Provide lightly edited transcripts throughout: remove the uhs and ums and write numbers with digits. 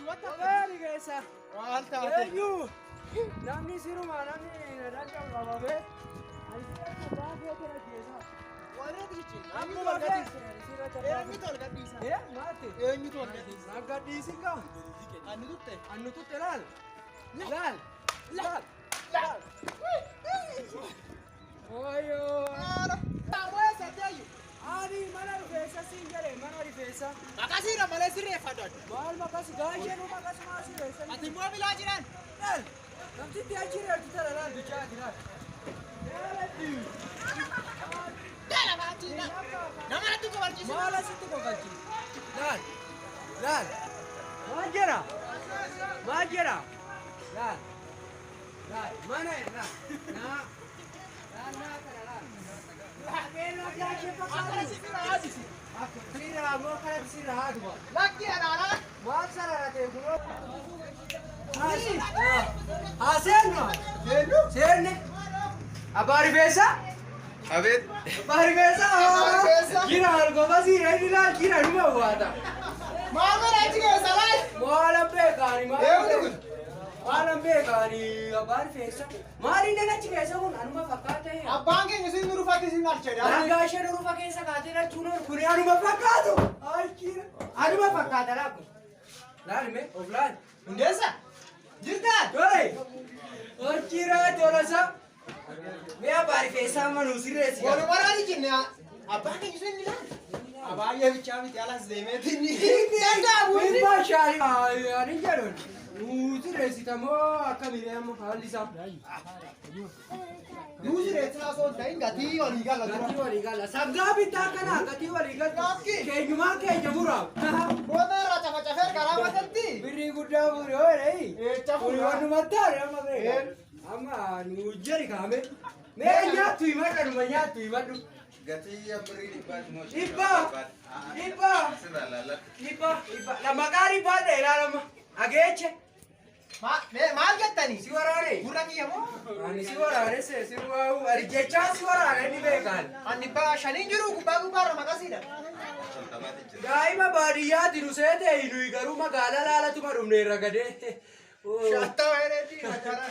Achumatti. Maali keessa? Maal taate? Eenyu? Namni sirumaa namni na danda'u qabamee. Ani sirratti abbaa feete na keessa. Warra jechuun. Akkuma feete sirratti abbaa Eenyutu ol gadhiisa? feete. Maati? Eenyutu ol gadhiisa? Na gadhiisin kaa. Anni tutte. Annu tutte laal. Laal. Laal. Laal. Oyyoo. Ani mana rifeensa siin jedhe mana rifeensa. Maqasiidha malee sirreeffadhu. Maal maqas gaashee nu maqas maa sirreessan. Ati immoo bilaa jiran. Laal. Namtitti achi reertu tana laal bichaa jiraat. Dhala baatiidha. Nama natti kobalchiisa. Maal asitti kokalchiisa? Laal. Laal. Maal jedha? Maal jedha? Laal. Laal. Mana laal. Naa. Laal naa kana laal. Qabeelloo gaashee Akkana fakkaatu. si bira haasisi. Sirraa moo kanatti sirraa haaduma. Lakki alaala. Maal sarara kunoo? Haa seennu. Seenne. Abbaa rifeensaa? Abeet. Abbaa rifeensaa? Abbaa rifeensaa. Jira algobasii inni laal jira numa waata. Maal godha achi keessa laal? Maalan beekaani Eenyu kun? maalan beekaani abbaa rifeensaa. Maal inni achi keessa kun anuma fakkaata. Abbaan keenya sin rufatti sin alchedha. Rangaa isheen rufa keessa kaatee rachuun kun anuma fakkaatu. Achi anuma fakkaata laal kun. Laal mee of laal. Hundeessa. Jirtaan. Tole. Hojii tolasa. Mee abbaa rifeensaa amma nu sirreessi. Walumarraa jenne abbaan keenya sin ilaal. Baay'ee bichaa miti alas deemeeti inni. Danda'amu inni. Dhiibbaa shaarii ani jedhuun nu sirreessitamoo akkamii amma haalli isaa. Nuu sirreessaa osoo hin ta'in gatii walii gala dura. Gatii walii gala. Sangaa bittaa kana gatii walii gala. Lakki. Keenyumaan keenya mura. Booda irraa cafacafee karaa matatti. Birrii guddaa fuudhe hoo jedhee. Eecha Kuni fuudhaa. wanuma taane amma beeka. Amma nu jeri kaame. Mee nyaattu himadhu numa nyaattu himadhu. Gatii birrii dhibbaati moo? Dhibba. Dhibba. Sirraa laalladhu. Dhibba dhibba. Maqaa dhibbaa ta'e ilaalama. Ageeche. Maal jettanii? Si waraane. Gurra kiyya moo? Ani si waraane si waa'u. Ani jechaan si waraane inni beekaan. Ani shaniin jiru gubbaa gubbaarra maqasiidha. Shantamaati jira. Daa'ima baadiyyaati nu seete nuyi garuu magaalaa laalatuma dhumne irra gadee. Shattama jedheeti makara.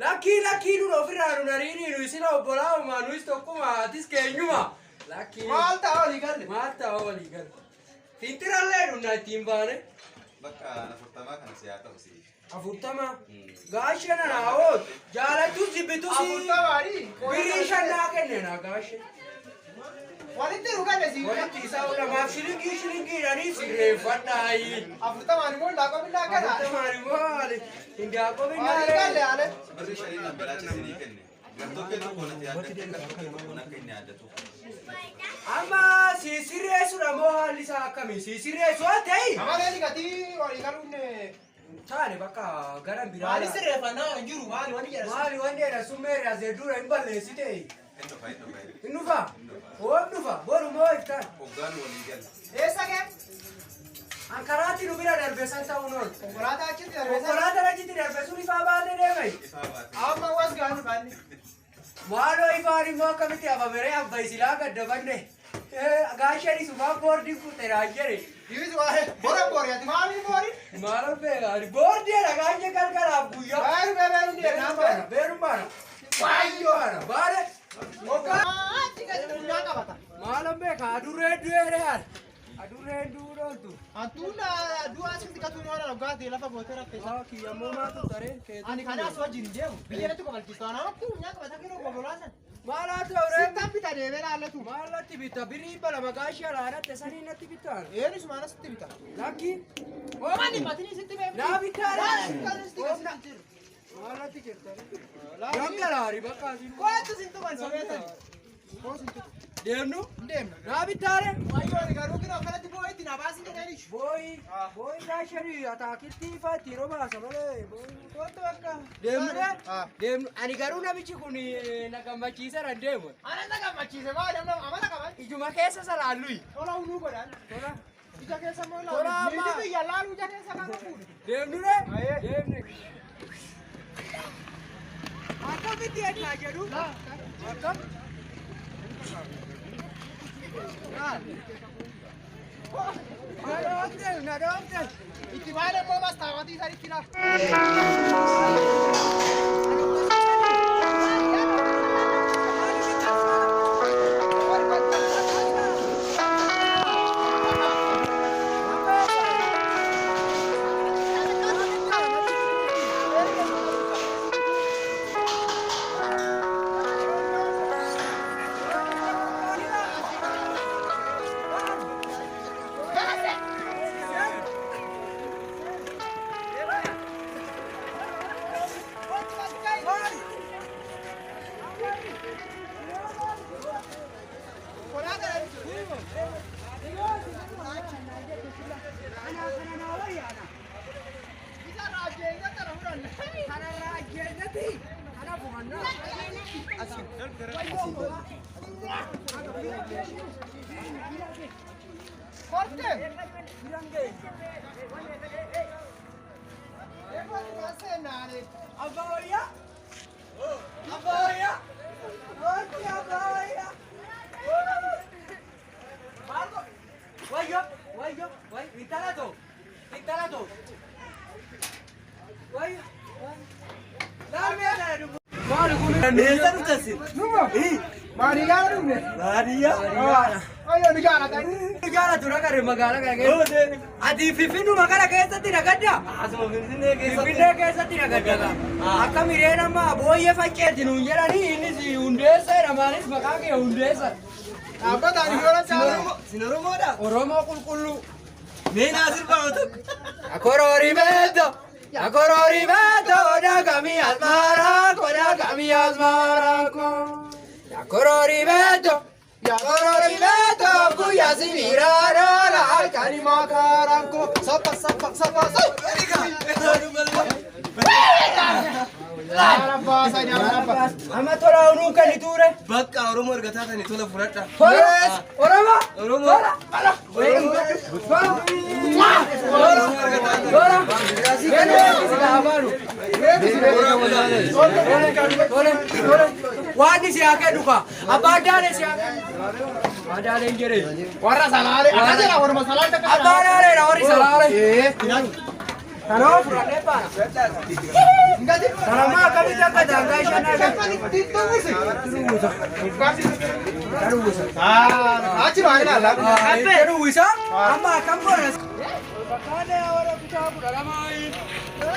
Lakkii lakkii nun ofirraa nun ariini nuyi sila obbolaa nuyis tokkuma atis keenyuma. Lakkii. Maal ta'a walii galle? Maal ta'a walii galle? Fintirallee dhumna ittiin baane. Bakka afurtamaa kana si haa ta'u si. 40. Gaashee nana hoo jaalattus jibbitus. Afurtamaadhi. Birrii shan naa kenne na gaashee. Walitti nu galle si. Walitti isaa lamaaf shilingii shilingiidhanii sirreeffadhaayi. 40 immoo hindaaqoo billaa kana. 40 immoo hindaaqoo Walii galle binnaa. ale. Birrii shanii nan bilaacha sinii kenne. Gartokkee tokkoon ati yaaddatte gartokkee tokkoon akka inni yaaddatu. Amma si sirreessuudha moo haalli isaa akkamii? Si sirreessu haa ta'e? Amalee gatii walii galuun Taane bakka gara biraa. maali sirreeffannaa hin jiru maali wanni jedhan. Maali wanni jedhan sun meeshaa zeddura hin balleessite. Hin dhufa hin dhufa. Hin dhufa? Hoom dhufa? Boru moo iftaan? Hoggaan walii gala. Eessa gee? An karaatti nu bira darbe san ta'uun oolu. Konkolaataa achitti darbe. Konkolaataan achitti darbe sun ifaa baatee deemai. Ifaa baatee. Amma was gaanu baanni. Maaloo ifaan immoo akkamitti hafameree abba isilaa gaddabanne. Gaasheen isumaan boordii kuteraa jedhe. Divis waa'ee bora boori ati maali boori? Maaloo beekaa boordiidha gaashee galgalaaf guyyaa. Beeru beeru deemnaa Beerumaana beerumaana. Waayyoo. Baale. Achi gadi funyaan qabata. Maaloo beekaa adurreen du'eere haala. Adurreen du'uu dhooltu. Antuun du'aa asitti gatuu ni oolan dhugaati lafa gootee raffisa. Haa kiyyammoo maatu taree keetu. Ani kanaas wajjin hin deemu. Biyya natti kobalchiisa. Anatti funyaan qabata yeroo kobolaasan. Maal haa ta'u ree? Sittan bita deemee laallatu. Maal natti bitta? Birrii 200 gaashee alaanatti sanii natti bittaan. Eenyu sumaan asitti bita? Lakki. Ooman dhibbatini sitti beeku. Naa bittaa Maal akkas sitti jiru? Maal natti jirta? Gangalaari bakka asiin. Kootu sin tuqan sobeetan. Kootu sin tuqan. Deemnu? Hin deemna. Naa bittaare? Wayyoo ani garuu kina akkanatti boo'ee itti na baasin jedheen ishu. Booyi booyi gaashee ataakiltii ifaa itti yeroo baasa malee booyi. Kootu bakka. Deemnu dee? Deemnu. Ani garuu namichi kun na gammachiiseera hin deemu. Ana na gammachiise maal namna amala qaban. Ijuma keessa salaalluyi. Tola hunuu godhan. Tola. Ija keessa immoo Tola ilaalu. amma. Niiti biyya laalu ija keessa kan fuudhu. Deemnu dee? Aye. Deemne. Akkamitti ennaa jedhu? Akkam? Maal? Na dhoofte. Itti baala immoo mastaawatii sanitti laa. Ati Finfinnuma kana keessatti nagadda? Finfinnee keessatti nagadda. Akka mireen amma booyyee facceetti nuun jedhanii innis hundeesseedha maalis maqaa kee hundeessa. Sin Oromoodha? Oromoo qulqulluu. Mee naa sirbaa tokko. Akorori beekto. Akorori beekto dhagamii asmaraa ko dhagamii asmaraa ko. Akorori beekto. Akorori beekto guyyaa sibiiraadha halkanii makaraan ko. Sapa sapa sapa sapa. Amma tola onuun kan ture. Bakka Oromoo erga taatanii tola fudhadha. Tola. Oromoo. Oromoo. Tola. Tola. Tola. Tola. Waan si haa kennu kaa. Abbaan daalee si haa kennu. Abbaan daalee hin jedhee. Warra salaalee. Akka jedha warra salaalee takka. Abbaan daaleedha warri salaalee. Kanoo fudhadhee baana. Kanamaa akkamitti akka daangaa shanaa Achi baay'ee laala. Uwwisa amma akkam goona. Bakkaanee warra kutaa 12.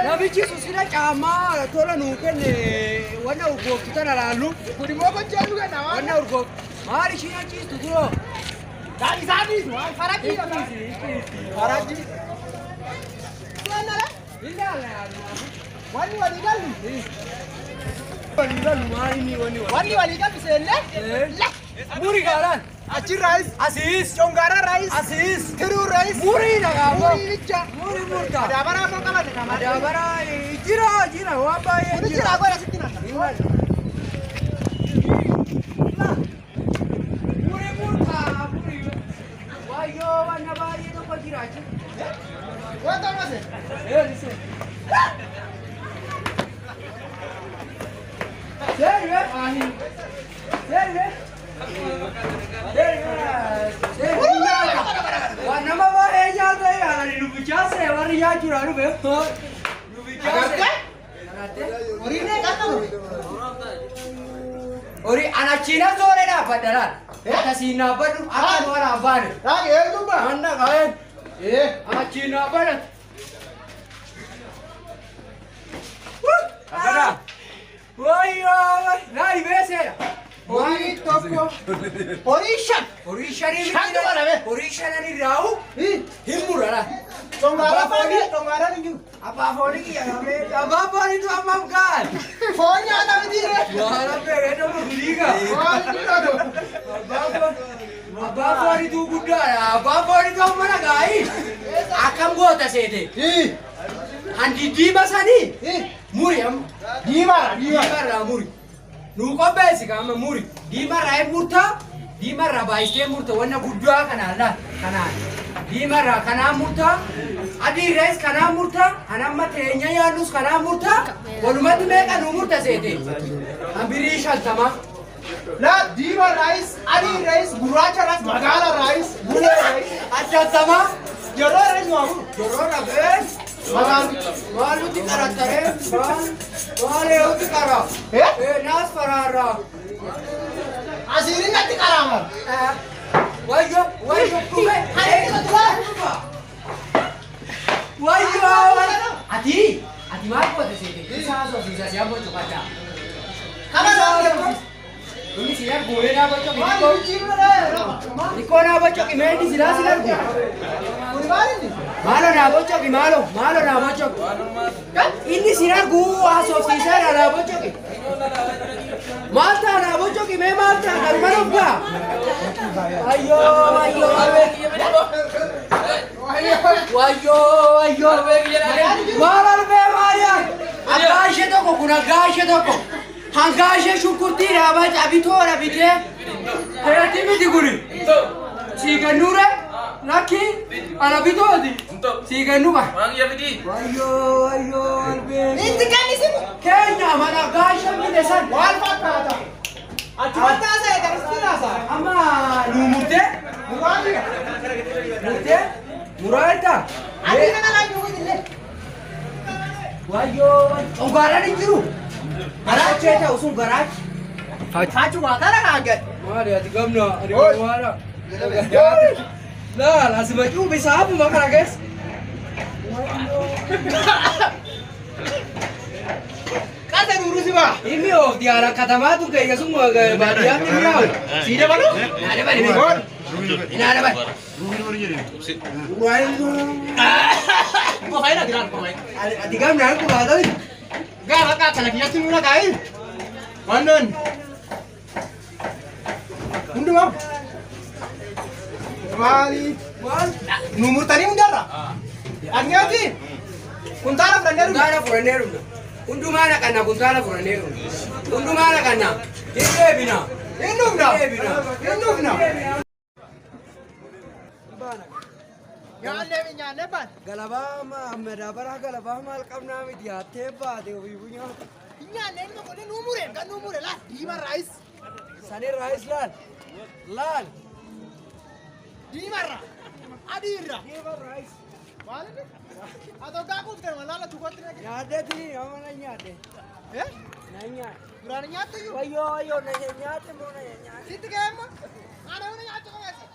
Namichi susina caamaa tola nuu kenne wanna urgooftu tana laallu. Wanna urgooftu. Maal ishiin achiistu turoo? Wanni walii gallu. Walii gallu maal inni wanni walii? Wanni walii gallu seellee. Muri gaalaan. Achirraayis. Asiis. Congaararraayis. Asiis. Tiruurraayis. Murii dhagaafoo. Murii bicha. Murii murtaa. Adaabaraa immoo qabate kama. Adaabaraa jira jira waan baay'ee Kuni jira. jira godha sitti nana. Murii murtaa murii. Wayyoo wanna baay'ee tokko jira achi. Wanta mase. Seeri bee. Seeri bee. Seeri bee. Waan nama baay'ee nyaata yaadani dubbichaase warri nyaachuudhaan dhufe. Dubbichaase. Agartee? Horiin qaqqabu. Horii anachiina zooree dhaabbadha laal. Akkasiin dhaabbadhu akka nu waraan baane. Raagi eegummaa. Anna qabeen Ee. anachiin dhaabbadha. Akkana. Wayyoo laali beeseera. Horii tokko. Horii shan. Horii shanii Shantu godhame. Horii shanan irraa'u hin mura laal. Congaarraa foonii. Congaarraan hin jiru. Abbaa foonii kiyya qabee. Abbaa fooniitu ammaaf gaal. Foon nyaata miti. Waan beekee nama guliiga. Waan jiraatu. Abbaa fooniitu guddaadha. Abbaa fooniitu amma dhagaayi. Akkam goota seete. Handi diima sanii muri amma. Diimaadha diimaa. Diimarraa muri. Nuu qopheessi qaama muri. Diimarraa hin murtaa. Diimarraa baay'istee murta wanna guddaa kanaan laal kanaan. Diimarraa kanaa murtaa, adii irraas kanaa murtaa, kan amma teenya yaadnus kanaa murtaa, walumatti meeqa nu murta seete? Hambirii 50. Laa diimaa raayis, adii raayis, gurraacha raayis, magaala raayis, bulee raayis. Addattama. Yeroo raayis waa muru. Yeroo rabees. Maal nuti qarattaree? Maal eewutti qara? Naas faraarraa. Asiin natti qaraama. Wayyo, wayyo, dhufe. Wayyo, ati, ati maal goote seete? Isa haasofsiisa si ammoo cufadhaa. Kana haasofsiisa. Inni si argu mee naa bocoqi xiqqoo. Xiqqoo naa bocoqi mee inni silaa si argu. Maaloo naa bocoqi maaloo maaloo naa bocoqi. Inni si argu haasofsiiseera naa bocoqi. Maal ta'a naa bocoqi mee maal ta'a kanuma nuuf ga'a. Ayyoo ayyoo. Wayyoo wayyoo. Maal albee maaliyaa? Abbaa ishee tokko kun aggaa ishee tokko. Hangaa ishee shunkurtii dhaabaa cabitoodha bitee. Heetii miti kuni. Sii kennuure lakki ana bitooti. Sii kennu ba. Wayyoo wayyoo albee. Itti kennisimu. Keenya mana aggaa ishee bite san. Maal fakkaata? Achumatti haasa'e garisitti haasa'e. Amma nu murtee. Muraati. Murtee. Muraata. Adii kana laa jiru illee. Wayyoo dhugaadhaan hin jiru. Garaachi ta'u sun garaachi. Faachuma kana kaagad. Maali ati gamna ani maala. Laal as bacuu bisaafuma kana keessa. Qasa nuru si baa. Inni of diyaara katamaa tun keeyya sun baadiyyaatti mi'aawu. Sii dabalu? Naa dabali. Naa dabali. Qofa ina diraan qofa ina. Ati gamna harku baatani. Gaafa akka kana kiyyatti nuna kaa'i. Wannoon. Hundumaa. Maali? Maal? Nu murtanii hundarra. Agneeti. Kuntaala fudhannee dhufna. Kuntaala fudhannee dhufna. Hundumaa dhaqanna kuntaala fudhannee dhufna. Hundumaa dhaqanna. Hin deebina. Hin dhufna. Deebina. Hin dhufna. Nyaannee nyaannee baan. Galabaa madaabaraa galabaa maal qabnaa miti hattee baate ofii bunyaata. Nyaannee ilma godhe nuu mure kan nuu mure laal diimaa raayis. Sanii raayis laal. Laal. Diimarra. Adiirra. Diimaa raayis. Maal inni? Atoo gaafa kuufte laala tukootti naqe. Nyaaddeeti amma na nyaadde. Eh? Na nyaadde. Duraan nyaattu iyyuu. Wayyoo wayyoo na nyaate moo na nyaate. Sitti ga'eemma. Ana hunda nyaachuu qabeessa.